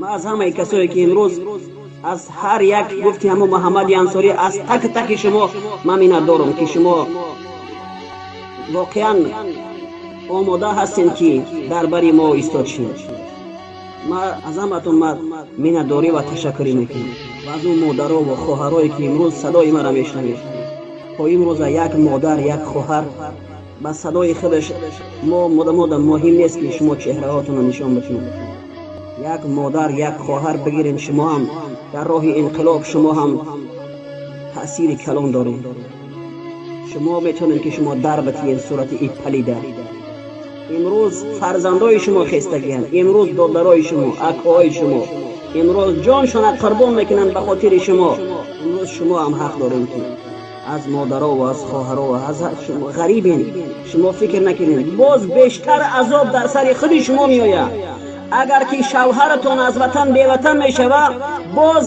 Ман аз ҳамаи касое ки имрӯз аз ҳар як гуфти ҳамо Муҳаммади Ансорӣ аз так таки шумо ман миннатдорам ки шумо воқеан омода ҳастем ки дар бари мо истод шед. Ман аз ҳаматон ман миннатдорӣ ва ташаккурӣ мекунам ва аз он модаро ва хоҳарое ки имрӯз садои маро мешунавед. То имрӯза як модар, як хоҳар ба садои худаш мо мода муҳим нест ки шумо чеҳраҳотонро нишон битиҳед. Як модар, як хоҳар бигирем, шумо ҳам дар роҳи инқилоб шумо ҳам таъсири калон доред. Шумо метавонед ки шумо дар битиед сурати и палида. Имрӯз фарзандои шумо хестагианд, имрӯз додарои шумо, акоҳои шумо имрӯз ҷоншона қурбон мекунанд ба хотири шумо. Имрӯз шумо ҳам ҳақ дорем ки аз модаро ва аз хоҳаро ва аз шумо ғарибен. Шумо фикр накунед, боз бештар азоб дар сари худи шумо меояд. Агар ки шавҳаратон аз ватан беватан мешавад, боз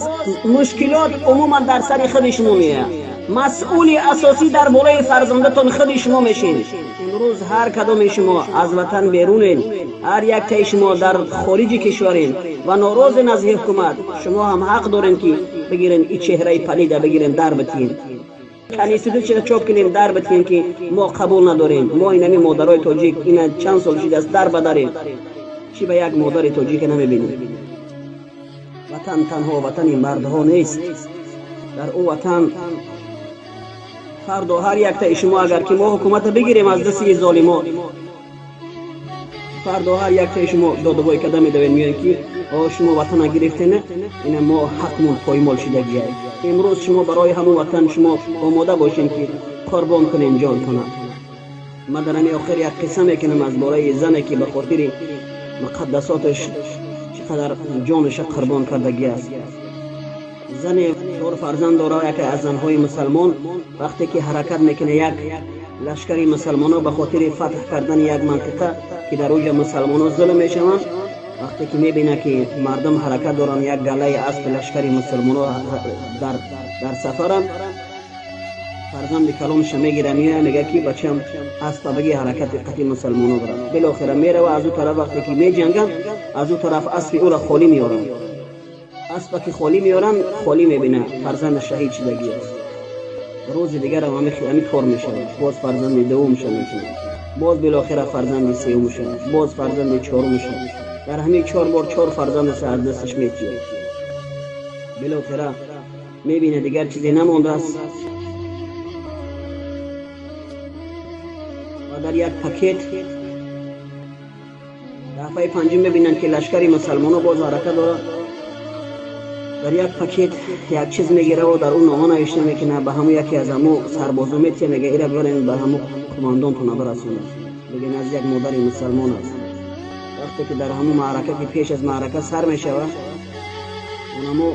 мушкилот умуман дар сари худи шумо меояд. Масъули асосӣ дар болои фарзандатон худи шумо мешед. Имрӯз ҳар кадоми шумо аз ватан берунед, ҳар яктаи шумо дар хориҷи кишваред ва норозен аз ҳукумат, шумо ҳам ҳақ дорем ки бигирем и чеҳраи палида бигирем дар битием, конститутсияро чоп кунем дар битием ки мо қабул надорем. Мо инами модарои тоҷик ина чанд сол шидааст дар бадарем, чӣ ба як модари тоҷика намебинем. Ватан танҳо ватани мардҳо нест. Дар ӯ ватан фардо ҳар яктаи шумо агар ки мо ҳукуматро бигирем аз дасти золимо, фардо ҳар яктаи шумо додубой карда медавед, меояд ки о шумо ватана гирифтена, ина мо ҳақмон поймол шидагия. Имрӯз шумо барои ҳамон ватан шумо омода бошем ки қурбон кунем ҷонтона. Ман дар ҳамин охир як қисса мекунам аз бораи зане ки ба хотири муқаддасоташ чӣ қадар ҷонаша қурбон кардагӣ аст. Зане чор фарзанд дорад, яке аз занҳои мусалмон. Вақте ки ҳаракат мекунад як лашкари мусалмонҳо ба хотири фатҳ кардани як мантиқа ки дар оҷа мусалмонҳо зулм мешаванд, вақте ки мебинад ки мардум ҳаракат доранд, як галаи аспи лашкари мусалмонҳо дар сафаранд, фарзанди калонша мегира меояд, мегӯяд ки бачам аспа баги ҳаракати қатъи мусалмонҳо дорад. Билохира мерава аз ӯ тараф, вақте ки меҷанганд, аз ӯ тараф аспи ӯро холӣ меоранд. Аспа ки холӣ меоранд, холӣ мебинад фарзанда шаҳид шидагӣ аст. Рӯзи дигарам ҳамин кор мешавад, боз фарзанди дуввумша мекунад, боз билохира фарзанди сеюмша, боз фарзанди чорумша. Дар ҳамин чор бор чор фарзандаша аз дасташ метиёд. Билохира мебинад дигар чизе намондааст ва дар як пакет дафъаи панҷум мебинанд ки лашкари мусалмонҳо боз ҳаракат дорад. Дар як пакет як чиз мегираву дар ӯ нома навишта мекунад, ба ҳамун яке аз ҳамун сарбозо метия, мега ира бибарен ба ҳамун қумандонтона барасонад, мега аз як модари мусалмон аст. Вақте ки дар ҳамун маърака ки пеш аз маърака сар мешавад, онамо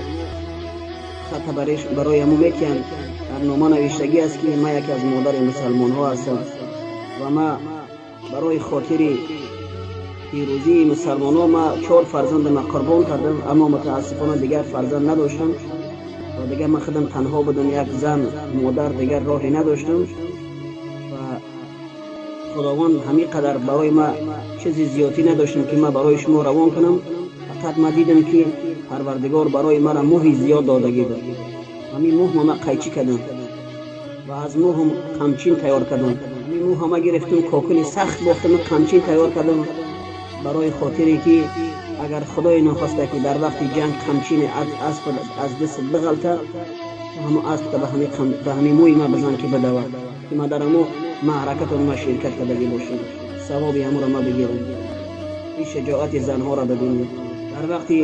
хата барои ҳамун метиҳанд, дар нома навиштагӣ аст ки ман яке аз модари мусалмонҳо ҳастам ва ман барои хотири пирӯзии мусалмонҳо ман чор фарзандама қурбон кардам, аммо мутаассифона дигар фарзанд надоштам ва дигар ман худам танҳо будам, як зан модар, дигар роҳе надоштам ва худованд ҳамин қадар барои ман чизи зиёдтӣ надоштам ки ман барои шумо равон кунам. Фақат ман дидам ки парвардигор барои мара мӯҳи зиёд додагӣ буд. Ҳамин мӯҳ ман қайчӣ кардам ва аз мӯҳам қамчин тайёр кардам. Ҳамин мӯҳ ма гирифтам, кокули сахт бофтам, қамчин тайёр кардам барои хотире ки агар худое нохоста ки дар вақти ҷанг қамчини асп аз даст биғалта, ҳамо аспта ба ҳамин мӯи ман бизан ки бидавад, ки ман дар ҳамо маъракатон ма ширкат кардагӣ бошам, савоби ҳаморо ма бигирам. Ин шаҷоати занҳоро бибинед. Дар вақти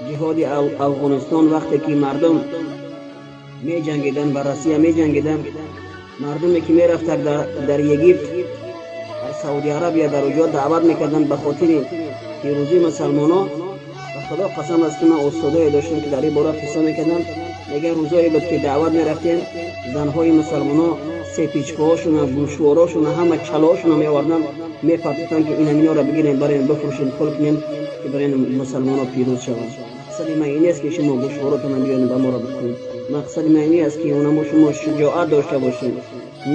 ҷиҳоди Афғонистон вақте ки мардум меҷангиданд, ба Россия меҷангиданд, мардуме ки мерафтанд дар Египт, дар Сауди Арабия, дар оҷо даъват мекарданд ба хотири пирӯзии мусалмонҳо. Ба худо қасам аст ки ман устодое доштам ки дар ин бора қисса мекардам. Мегӯяд рӯзое буд ки даъват мерафтем, занҳои мусалмонҳо сепичкаҳошона, гӯшворошона, ҳама чалоҳошона меоварданд, мепартофтанд ки инаминоро бигирем, барем бифурӯшем, пул кунем ки барем мусалмонҳо пирӯз шаванд. Мақсади ман ин нест ки шумо гӯшворотона биёред ба моро бикунед. Мақсади ман ин аст ки онамо шумо шуҷоат дошта бошед,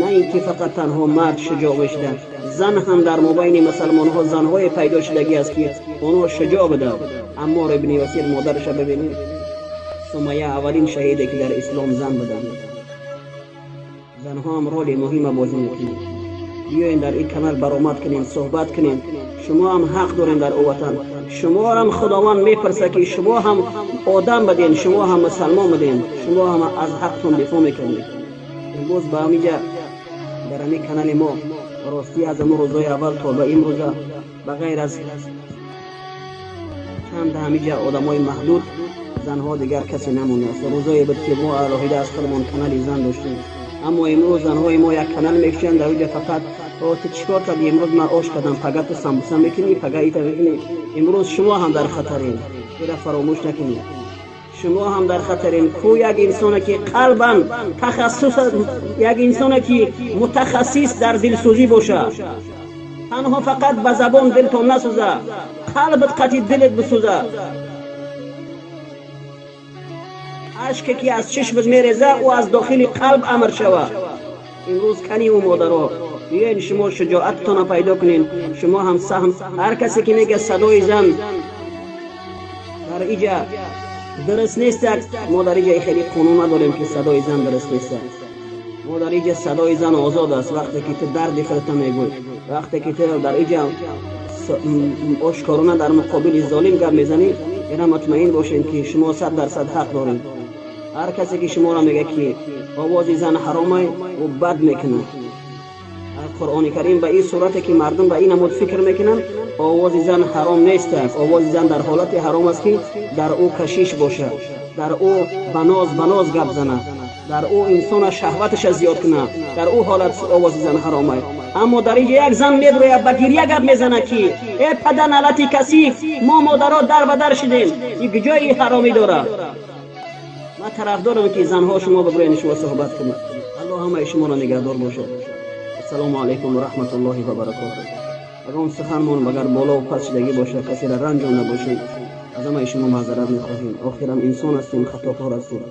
на ин ки фақат танҳо мард шуҷоъ мешуда, зан ҳам дар мобайни мусалмонҳо занҳое пайдо шудагӣ аст ки онҳо шуҷоъ буданд. Аммор ибни Ёсир модараша бибинем. Сумайя аввалин шаҳиде ки дар ислом зан буданд. Занҳо ҳам роли муҳима бозӣ мекунанд. Биёен дар ин канал баромад кунем, суҳбат кунем. Шумо ҳам ҳақ дорем дар ӯ ватан. Шумоам Худованд мепурсад ки шумо ҳам одам будем, шумо ҳам мусалмон будем, шумо ҳам аз ҳақтон дифоъ мекардем. Имрӯз ба ҳамиҷа дар ҳамин канали мо ростӣ аз ҳамон рӯзҳои аввал то ба имрӯза ба ғайр аз чанд ҳамиҷа одамои маҳдуд занҳо дигар касе намондааст. Рӯзое буд ки мо алоҳида аз худамон канали зан доштем, аммо имрӯз занҳои мо як канал мекушанд, дар оҷа фақат ту чӣ кор кардӣ, имрӯз ман ош кардам, пага ту самбуса мекунӣ, пага ита мекунӣ. Имрӯз шумо ҳам дар хатарем, ира фаромӯш накунед. Шумо ҳам дар хатарем. Ку як инсоне ки қалбан тахассус, як инсоне ки мутахассис дар дилсӯзӣ бошад, танҳо фақат ба забон дилтон насӯза, қалбат қатъи дилат бисӯза. Ашке ки аз чишмат мереза, ӯ аз дохили қалб амр шава. Имрӯз кани ӯ модаро, биёен шумо шуҷоаттона пайдо кунен, шумо ҳам саҳм. Ҳар касе ки мега садои зан дар иҷа дуруст нестак, мо дар иҷа хеле қонун надорем ки садои зан дуруст нестак. Мо дар иҷа садои зан озод аст. Вақте ки ту дарди худата мегӯй, вақте ки ту дар иҷа ошкорона дар муқобили золим гап мезанӣ, ина мутмаин бошед ки шумо 100% ҳақ доред. Ҳар касе ки шуморо мега ки овози зан ҳаромай, ӯ бад мекунад. Қуръони Карим ба ин сурате ки мардум ба ин намуд фикр мекунанд, овози зан ҳаром нест. Овози зан дар ҳолате ҳаром аст ки дар ӯ кашиш бошад, дар ӯ ба ноз гап занад, дар ӯ инсона шаҳваташа зиёд кунад, дар ӯ ҳолат овози зан ҳаромай. Аммо дар инҷа як зан медрояд, ба гирья гап мезанад ки э падар налати касиф, мо модаро дар ба дар шудем, ин куҷои ҳаромӣ дорад? Ман тарафдорам ки занҳо шумо бибироен, шумо суҳбат кунед. Аллоҳ ҳамаи шуморо нигаҳдор бошад. Ассалому алайкум ва раҳматуллоҳи ва баракотуҳ. Ягон суханмон агар боло пас шудагӣ бошад, касеро ранҷонда бошем, аз ҳамаи шумо маъзарат мехоҳем. Охирам инсон ҳастем, хатокор ҳастем.